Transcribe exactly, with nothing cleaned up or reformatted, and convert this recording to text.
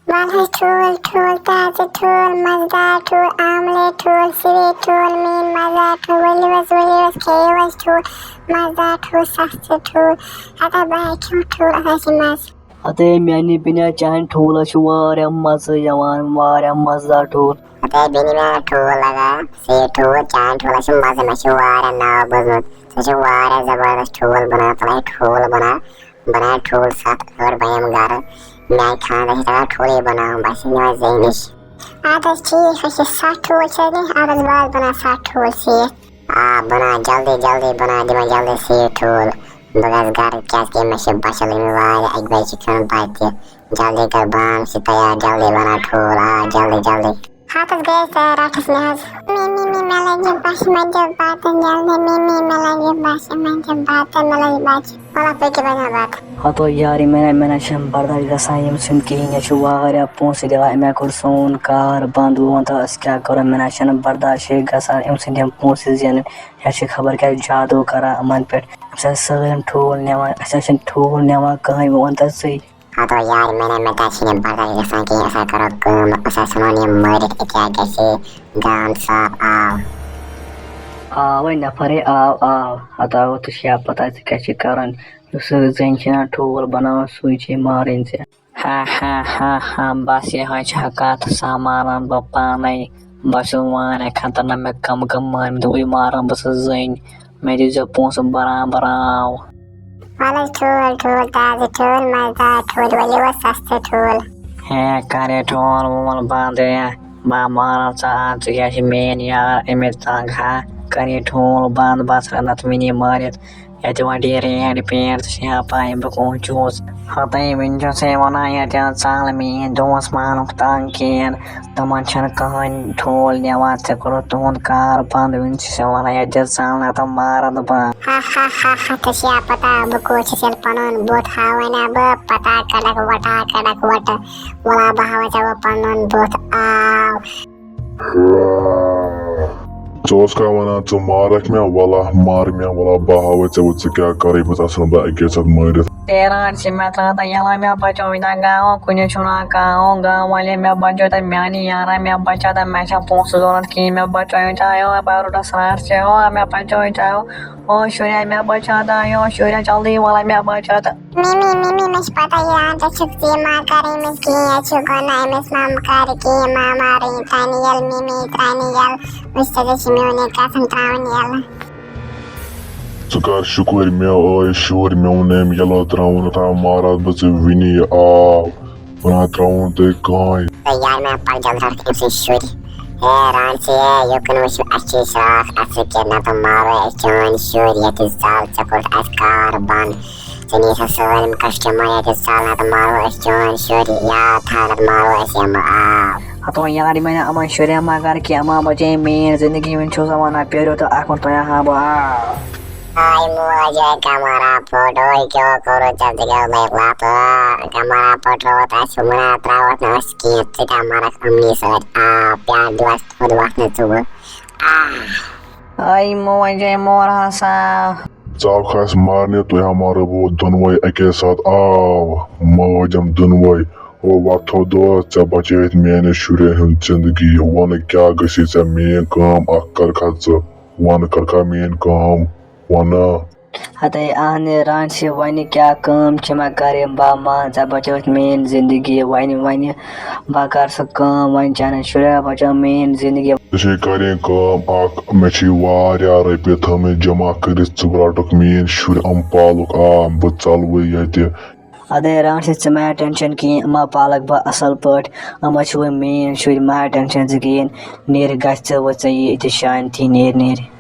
وَلہٕ حظ ٹھوٗل، ٹھوٗل، تازٕ ٹھوٗل، مَزٕدار ٹھوٗل، آملیٹ ٹھوٗل، سِویٹ ٹھوٗل، میٛٲنۍ مَزٕدار ٹھوٗل، ؤلِو حظ، ؤلِو حظ، کھیٚیِو حظ ٹھوٗل، مَزٕدار ٹھوٗل، سَستہٕ ٹھوٗل۔ ہتا بہٕ ہا کھیوٚو ٹھوٗل، اَتھ حظ چھِ مَزٕ۔ ہتے میٛانہِ بیٚنہِ، چانہِ ٹھوٗلَس چھُ واریاہ مَزٕ یِوان، واریاہ مَزٕدار ٹھوٗل۔ ہتے بیٚنہِ، مےٚ ٹھوٗل لَگان، سِویٹ ٹھوٗل، چانہِ ٹھوٗلَس چھُ مَزٕ، مےٚ چھُ واریاہ ناو بوٗزمُت، ژےٚ چھُ واریاہ زَبردست ٹھوٗل بَنان، ژٕ لَگہِ ٹھوٗل بَنان۔ بَناو ٹھوٗل ستھ ٲٹھ بہٕ یِمہٕ گرٕ، میانہِ خانٛدرس چھِ تگان ٹھوٗلٕے بَناوُن، بَس یہِ نِوان زینِش۔ اَدٕ حظ ٹھیٖک حظ چھُ، ستھ ٹھوٗل چھِ حظ، اَدٕ حظ بہٕ حظ بَناو ستھ ٹھوٗل سیٖتھ۔ آ، بَناو جلدی جلدی، بَناو دِمے جلدی سیٖتھ ٹھوٗل، بہٕ گژھٕ گرٕ، کیازِ کہِ مےٚ چھِ بۄچھِ لٔجمٕژ واریاہ، اَکہِ بجہِ چھِ کھیوٚن بَتہٕ تہِ۔ جلدی کر بانہٕ، چھِ تیار، جلدی بَناو ٹھوٗل، آ جلدی جلدی۔ ہتس گٔیَس تیار، رٹس مےٚ حظ۔ می، می، می، مےٚ لگہِ بۄچھِ، مےٚ دِ بتہٕ جلدی۔ می، می، مےٚ لگہِ بۄچھِ، مےٚ دِ بتہٕ، مےٚ لگہِ بۄچھِ۔ وَلہٕ پٔکِو، بَناو بتہٕ۔ ہتو یارِ میٛانہِ، مےٚ نہ چھَنہٕ برداش گژھان ییٚمہِ سٕنٛدۍ کِہیٖنۍ۔ یہِ چھُ واریاہ پونٛسہٕ دِوان، أمۍ ہا کوٚر سون کار بنٛد۔ بہٕ وَنہٕ تۄہہِ، أسۍ کیٛاہ کَرو؟ مےٚ نہ چھَنہٕ برداشٕے گژھان أمۍ سٕنٛدۍ یِم پونٛسہٕ زینٕنۍ۔ یا چھِ خبر کیٛاہ جادو کَران یِمَن پٮ۪ٹھ۔ أمۍ سٕنٛدۍ سٲلِم ٹھوٗل نِوان، اَسہِ حظ چھِنہٕ ٹھوٗل نِوان کٕہٕنۍ۔ بہٕ وَنہٕ تۄہہِ ژٕے۔ ہتو یار، مےٚ نہ، مےٚ تہِ چھِنہٕ برداش گژھان کِہیٖنۍ۔ أسۍ ہا کَرو کٲم، أسۍ ہا ژھٕنون یِم مٲرِتھ، أتی ہا گژھِ گام صاف آب۔ آوٕے نفرے آو، آو۔ ہتاو، ژےٚ چھےٚ پتہ ژےٚ کیٛاہ چھِ کَرُن؟ یُس سُہ زٔنۍ چھِ نا ٹھوٗل بَناوان، سُے چھِ مارٕنۍ ژےٚ۔ ہا، ہا، ہا، ہا، بس یِہوٚے چھےٚ کَتھ، سۄ مارَن بہٕ پانَے۔ بہٕ چھُس واریاہ خطرناک، مےٚ کَم کَم مٲرمٕتۍ، وٕے مارَن بہٕ سۄ زٔنۍ۔ مےٚ دیٖزیو پونٛسہٕ برابر، آو۔ وَلہٕ حظ ٹھوٗل، ٹھوٗل، تازٕ ٹھوٗل، مَزٕدار ٹھوٗل، ؤلِو حظ سَستہٕ ٹھوٗل۔ ہے، کَر یہِ ٹھوٗل وول بنٛد، ہے؟ بہٕ مارَن ژٕ آز، ژٕ کیٛاہ چھِ میٛٲنۍ یار، أمِس تنٛگ ہا؟ کَر یہِ ٹھوٗل بنٛد، بہٕ ژھٕنَتھ وٕنی مٲرِتھ۔ ییٚتہِ وۄنۍ یہِ رینٛڈ پینٛڈ، ژےٚ چھےٚ پَے بہٕ کُس چھُس؟ ہَتَے وٕنۍ چھُسَے وَنان، ییٚتہِ حظ ژَل میٛٲنۍ دوس مانُکھ تنٛگ کِہیٖنۍ۔ تِمَن چھَنہٕ کٕہٕنۍ ٹھوٗل نِوان، ژےٚ کوٚرُتھ تُہُنٛد کار بنٛد، وٕنہِ چھِ ژےٚ وَنان ییٚتہِ ژَل نہ تہٕ مارَتھ بہٕ۔ ہا ہا ہا ہا، ژےٚ چھےٚ پَتہ بہٕ کوٚت چھَس ییٚلہِ پَنُن بُتھ ہاوَے نا بہٕ، پَتہ کَڑَکھ وَٹا کَڑَکھ وَٹہٕ، وَلا بہٕ ہاوَے ژےٚ وۄنۍ پَنُن بُتھ، آو۔ ژٕ اوسکھا وَنان ژٕ مارَکھ مےٚ، وَلا مار مےٚ، وَلا بہٕ ہاوَے ژےٚ وۄنۍ ژٕ کیٛاہ کَرَے، بہٕ ژٕ آسَن بہٕ اَکے ساتہٕ مٲرِتھ۔ تیران چھِ مےٚ ترٛاوان یَلہٕ، مےٚ بَچوو وٕنہِ گاوَو، کُنہِ چھُنہٕ گاوَو، گام والٮ۪ن مےٚ بَچوو تہٕ میٛانہِ یارا مےٚ بَچا تہٕ مےٚ چھا پونٛسہٕ ضوٚرَتھ کِہیٖنۍ، مےٚ بَچوو وٕنہِ چایو، پَروٹھا سرٛاٹھ چیو، مےٚ بَچوو وٕنہِ چایو۔ او شُریا، مےٚ بَچاو دایو، شُریا، جلدی وَلہٕ مےٚ بَچاو تہٕ۔ مِمی، مِمی، مےٚ چھِ پَتہ یہِ آنٹی چھِ ژیٖر مار کَرٕنۍ أمِس کِہیٖنۍ، اَسہِ چھُ گۄناہ أمِس مَم کَرِ کِہیٖنۍ، مَم مارٕنۍ ترٛاونہِ یَلہٕ، مِمی ترٛاونہِ یَلہٕ، وٕچھ تَتہِ چھِ میون یہِ قسم ترٛاوٕنۍ یَلہٕ۔ ژٕ کر شُکُر، مےٚ ٲے شُرۍ، مےٚ ووٚن أمۍ یَلہٕ ترٛاوُن، تھاو مارَتھ بہٕ ژٕ وٕنی، آو۔ وَنان ترٛاوُن تُہۍ کٕہٕنۍ۔ تہٕ یارٕ مےٚ پَکھ جلد رَٹھ أمۍ سٕنٛدۍ شُرۍ۔ ہے رانسی، ہے یوٚکُن وٕچھِو، اَسہِ چھِ شراکھ اَتھ سۭتۍ کیٛاہ، نَتہٕ مارو أسۍ چٲنۍ شُرۍ ییٚتہِ ژَل، ژےٚ کوٚرُتھ اَسہِ کار بنٛد، ژےٚ نِیہِ سا سٲلِم کسٹمر ییٚتہِ ژَل، نَتہٕ مارو أسۍ چٲنۍ شُرۍ، یاد تھاو، نَتہٕ مارو أسۍ یِمہٕ، آو۔ ہتو یارٕ میٛانہِ، یِمَن شُرٮ۪ن ما کَر کینٛہہ، یِمو بچٲے میٛٲنۍ زندگی، وٕنہِ چھُس بہٕ وَنان پیٲرِو تہٕ اَکھ وَن تۄہہِ ہاوٕ بہٕ، آو۔ آے موج، آے کمرہ پھوٚٹ، اوے کیٛاہ کوٚرُتھ ژےٚ، ژٕ کیٛاہ لٔگۍ لَتہٕ؟ کمرہ پھوٚٹ ترٛووُتھ اَسہِ، ہُمنا ترٛاوتھ نہٕ اَسہِ کینٛہہ، ژٕ تہِ ہا مَرَکھ یِمنٕے سۭتۍ۔ آ، پیٛار دِوَس تھوٚد وَتھنہٕ ژٕ وٕ۔ آ۔ آے موج، آے مور ہسا۔ ژٕ آوکھ اَسہِ مارنہِ، تُہۍ ہا مارو بہٕ دۄنوَے اَکے ساتہٕ۔ آو، موج یِم دۄنوَے۔ او وَتھو دۄہ، ژےٚ بچٲیِتھ میٛانہِ شُرٮ۪ن ہُنٛد زِندگی۔ وَنہٕ کیٛاہ گٔژھی ژےٚ میٛٲنۍ کٲم اَکھ کَرکھا ژٕ؟ وَنہٕ کَرکھا میٛٲنۍ کٲم؟ وَنہٕ۔ ہتے اہنہِ رانسی، وَنہِ کیٛاہ کٲم چھِ مےٚ کَرٕنۍ؟ بہٕ ما ژےٚ بچٲوتھ میٛٲنۍ زِندگی۔ وَنہِ، وَنہِ بہٕ کَرٕ سۄ کٲم، وَنہِ چانٮ۪ن شُرٮ۪ن بچٲو میٛٲنۍ زِندگی۔ ژےٚ چھے کَرٕنۍ کٲم اَکھ، مےٚ چھے واریاہ رۄپیہِ تھٲومٕژ جمع کٔرِتھ، ژٕ رَٹُکھ میٛٲنۍ شُرۍ، یِم پالُکھ، آ، بہٕ ژَلہٕ وۄنۍ ییٚتہِ۔ اَدے رانسی، ژٕ مہ ہےٚ ٹٮ۪نشَن کِہیٖنۍ، یِم ہا پالَکھ بہٕ اَصٕل پٲٹھۍ، یِم ہا چھِ وۄنۍ میٛٲنۍ شُرۍ، مہ ہےٚ ٹٮ۪نشَن ژٕ کِہیٖنۍ، نیٖرِتھ گژھِ ژےٚ وۄنۍ ژےٚ یہِ ییٚتہِ شانتی، نیٖرِتھ، نیٖرِتھ۔